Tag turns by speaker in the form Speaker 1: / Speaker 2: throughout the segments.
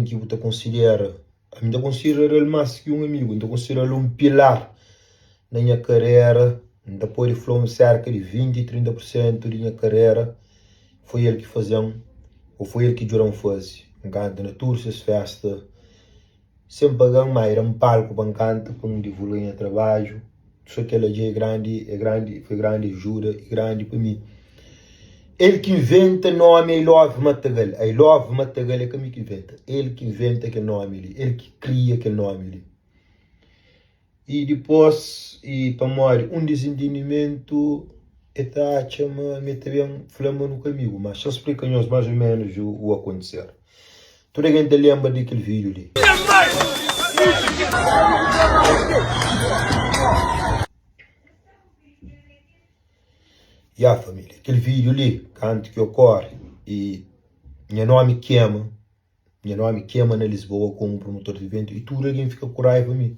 Speaker 1: algen ki bu ta konsidera, ami N ta konsidera-l más ki un amigu, N ta konsidera-l un pilar na nha karera, N ta pode fla un serka di 20, 30 pur sentu di nha karera foi el ki faze-m ô foi el ki djuda-m faze. N kanta na tudu ses festa sen paga-m, má e da-m palku pa N kanta, pa N divulga nha trabadju. So kel-la dja é grandi, é grandi, foi grandi ajuda i grandi pa mi. El ki inventa nomi I Love Matagal. I Love Matagal é ka mi ki inventa. El ki inventa kel nomi li. El ki kria kel nomi li. I dipôs, i pamodi un dizintendimentu, el ta atxa ma mi ta ben fla ma nu ka amigu. Má xa N splika nhos más ô ménus u akontiser. Tudu algen ta lenbra di kel vídiu li. Ya família, kel vídiu li kantu ki okori i nha nomi kema, nha nomi kema na Lisboa komu promotor di iventu i tudu algen fika ku raiva mi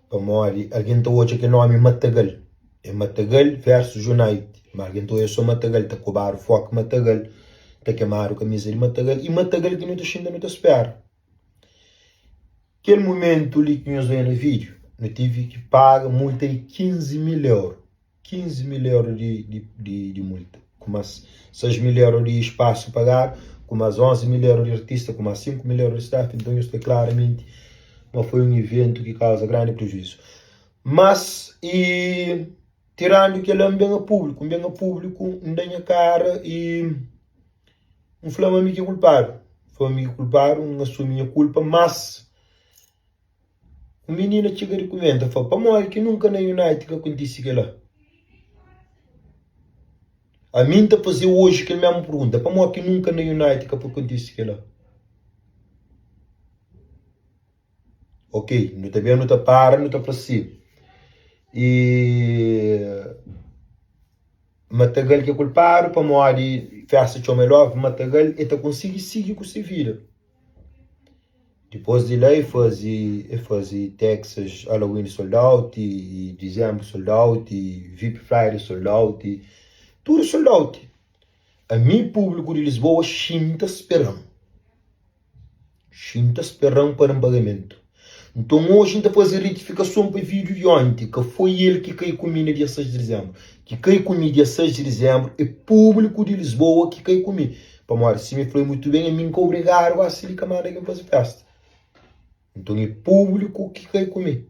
Speaker 1: pamodi algen ta odja kel nomi Matagal, é Matagal versus United, ma algen ta odja so Matagal, ta kobadu foku Matagal, ta kemadu kamiza di Matagal i Matagal ki nu ta xinta nu ta spera. Kel mumentu li ki nhos odja na vídiu, nu tivi ki paga multa di 15 mil euru. 15 mil euro di, di, di, di multa, ku mas 6 mil euro di spasu pagadu, ku mas 11 mil euro di artista, ku mas 5 mil euro di staff, nton nhos ta klaramenti ma foi un iventu ki kauza grandi prejuizu. Mas i tirandu kela N ben a públiku, N ben a públiku, N da nha kara i N fla ma mi ki kulpadu, N fla ma mi ki kulpadu, N asumi nha kulpa, mas Un minina txiga di kumenta, fla, Pamodi ki nunka na United ka kontise kel-la? Ami N ta faze oji kel mésmu pergunta, Pamodi ki nunka na United ka kontise kel-la? Ok, nu ta ben, nu ta para, nu ta fla si. I Matagal ki é kulpadu pamodi festa txoma el ovi Matagal, el ta konsigi sigi ku se vida. Dipôs di la, e faze e faze Texas Halloween sold out, i Dizembru sold out, i Vip Friday sold out, i tudu sold out. Ami públiku di Lisboa xinta spera-m, xinta spera-m pa da-m pagamentu. Nton oji N ta faze retifikason pa vídiu di onti, ka foi el ki kai ku mi na dia 6 di dizembru. Ki kai ku mi dia 6 di dizembru é públiku di Lisboa ki kai ku mi. Pamodi si mi fla mutu ben, ami N ka obrigadu gosi li ka manda algen faze festa. Nton é públiku ki kai ku mi.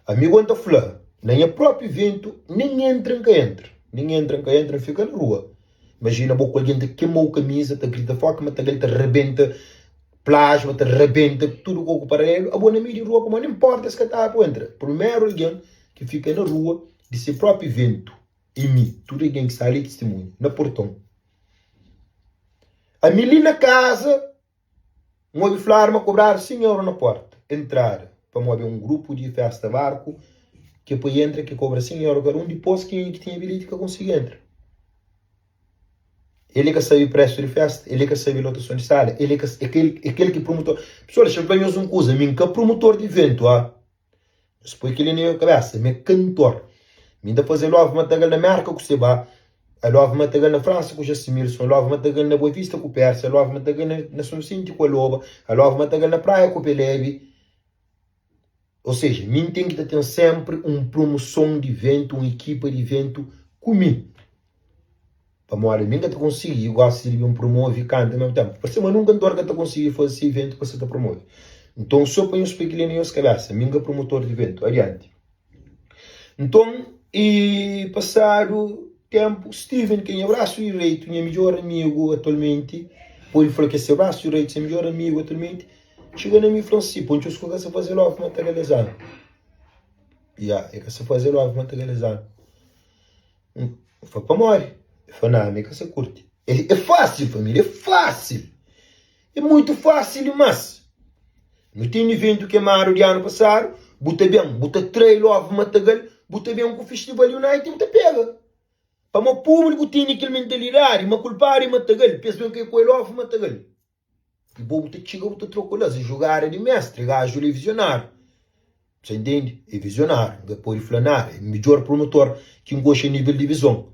Speaker 1: Ami go N ta fla, na nha própi iventu, nen entra N ka entra. Nen entra N ka entra, N fika na rua. Imajina bo ku algen ta kema-u kamiza, ta grita fórti ma ta ta rebenta plasma, ta rebenta tudu koku paralelu, abo na meiu di rua pamodi nen porta es ka ta abri pa entra. Primeru algen ki fika na rua di se própi iventu é mi, tudu algen ki sta li é tistimunha, na porton. Ami li na kaza. N obi fladu ma kobradu 100 euro na porta entrada pamodi é un grupu di festa barku ki é pa entra ki kobra 100 euro kada un dipos kenha ki tinha bilheti ka konsigi entra el é ka sabi presu di festa el é ka sabi lotason di sala el é ka é kel é kel ki promotor pessoal dexa-m fla nhos un kuza mi N ka promotor di iventu ah. Nhos poi kel-li na nha kabésa, mi é kantor. Mi N ta faze Love Matagal na Mérka ku Seba, Love Matagal na Fransa ku Jasimilson, Love Matagal na Boa Vista ku Pérsia, Love Matagal na, na Sonsenti ku Aloba, Love Matagal na Praia ku Pelebi. Ou seja, mi N ten ki ta ten sénpri un promoson di iventu, un ekipa di iventu ku mi. Pamodi mi N ka ta konsigi gosi di ben promove i kanta omesmu tenpu. Parse ma nunka ntor ka ta konsigi faze se iventu pa sa ta promove. Nton so pa nhos poi kel-li na nhos kabesa, mi N ka promotor di iventu. Adianti. Nton, i pasadu tenpu, Steven, ki é nha brasu direitu, nha midjor amigu atualmenti, pode fla ki é se brasu direitu, se midjor amigu atualmenti, txiga na mi i fla-m si, Pontxus ku ka sa faze logu ma ta realizadu. Ya, e ka sa faze logu ma ta realizadu. N fla, pamodi? El fla, na, mi ka sa kurti. É fásil, família, é fásil. É muitu fásil dimás. Nu ten iventu kemadu di anu pasadu, bu ta ben, bu ta trai Love Matagal, bu ta ben ku Festival United, bu ta pega. Pamodi públiku tene kel mentalidadi ma kulpadu é Matagal, pa es ben kai ku el Love Matagal. I bo bu ta txiga bu ta troka las. É jugada di mestri, gaju li é vizionáriu. Sa intende? É vizionáriu, N ka pode fla nada. É midjor promotor ki N konxe a nível di vizon.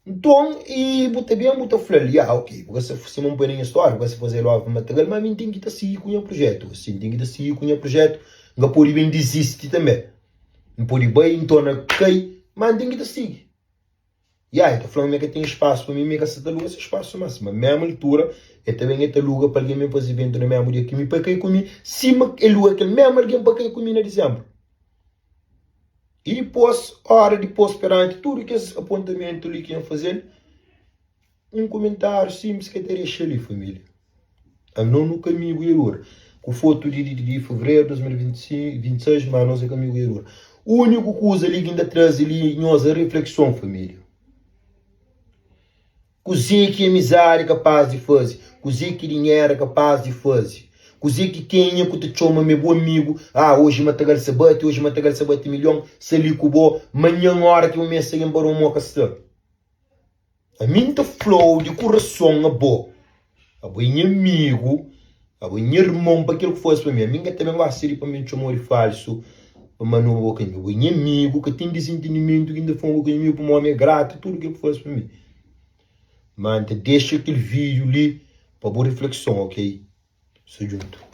Speaker 1: Nton, i bu ta ben bu ta fla-l, Ya, ok, bu ka sta sima N poi na nha stória, bu ka sta faze love pa matagal, má mi N ten ki ta sigi ku nha prujétu. Asi, N ten ki ta sigi ku nha prujétu, N ka pode ben dizisti tanbê. N pode bai, N torna kai, má N ten ki ta sigi. Ya, el ta fla-m ma el ka ten spasu pa mi, ma el ka sta ta luga se spasu más. Má mésmu altura, el ta ben el ta luga pa algen ben faze iventu na mésmu dia ki mi pa kai ku mi, sima el luga kel mésmu algen pa kai ku mi na dizénbru. I dipôs, óra dipôs, peranti tudu kes apontamentu li ki N faze-l, un kumentáriu sinplis ki el ta dexa li, Família, anos nu ka amigu i dura. Ku fotu di di fevereru di 2026, ma anos é ka amigu i dura. Úniku kuza li ki N ta traze li nhos é riflekson, família. Kuzê ki amizadi é kapás di faze? Kuzê ki dinheru é kapás di faze? Kuzê ki kenha ku ta txoma ma é bu amigu, Ah, oji Matagal sa bate, oji Matagal sa bate milhon, sta li ku bo, manhan óra ki bu meste algen pa da un mô ka sta. Ami N ta fla-u di kurason abo, abo é nha amigu, abo é nha irmon pa kel ku faze pa mi. Ami N ka ta ben gosta di pa mi N txoma-u di falsu pamodi nu bo ka nha. Abo é nha amigu, ka ten dizintendimentu ki N ta fla-u bo ka nha amigu pamodi mi é gratu tudu kel ku faze pa mi. Ma N ta dexa kel vídiu li pa bu riflekson, ok? Sta djuntu.